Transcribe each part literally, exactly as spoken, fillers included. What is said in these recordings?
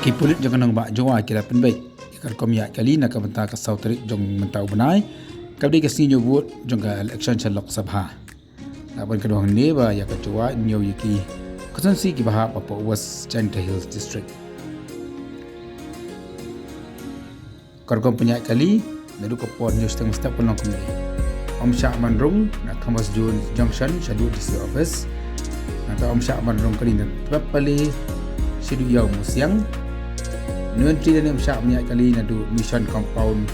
Ki pulit jong ka nongbah Jowai ki la pynbeit ïa ka rukom ïaid kali na ka bynta ka saw tarik jong mynta u bnai, kaba dei ka sngi ñiew vote jong ka election sha Lok Sabha. Lah ban kdew hangne ba ïa ka Jowai ñiew ïa ki constituency kiba hap hapoh West Jaintia Hills District. Ka rukom pynïaid kali naduh ka por hynñiew shiteng mynstep ka long kumne: Umshah ban rung na Thomas Jones Junction shaduh D C office. Nangta Umshah ban rung kali na Tbet Pale shaduh Ïew Mawsiang. Nangta lane Umshah ban ïaid kali naduh Mission Compound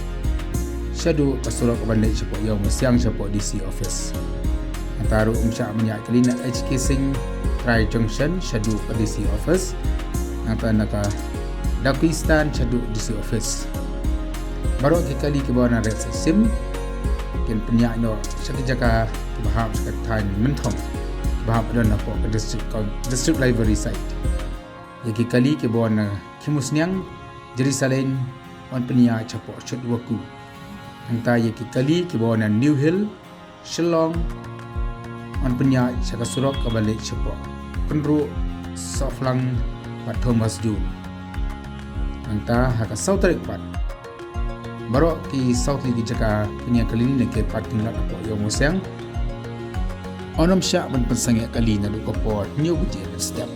shaduh ka surok kaban leit shapoh Ïew Mawsiang shapoh D C office. Nangta ruh Umshah ban ïaid kali na H K Singh Trai Junction shaduh ka D C office. Nangta na ka Dawki Stand shaduh D C office. Baroh ki kali kiba wan na Red Side Sim kin pynïaid noh sha ki jaka kiba hap sha ka thaiñ Mynthong, kiba hap don hapoh ka district, district library site. Ïa ki kali kiba wan na Khimusniang, Jerusalem, wan pynïaid shapoh Shutwaku. Nangta ïa ki kali kiba wan na New Hill, Shillong, wan pynïaid sha ka surok kaba leit shapoh Kynruh, Sohphlang bad Thomas Jones. Nangta ha ka saw tarik pat, baroh ki saw tylli ki jaka pynïaid kali na ki parking lot hapoh Ïew Mawsiang yn ym shah ban pynsangeh kali naduh ka por hynñiew baje mynstep.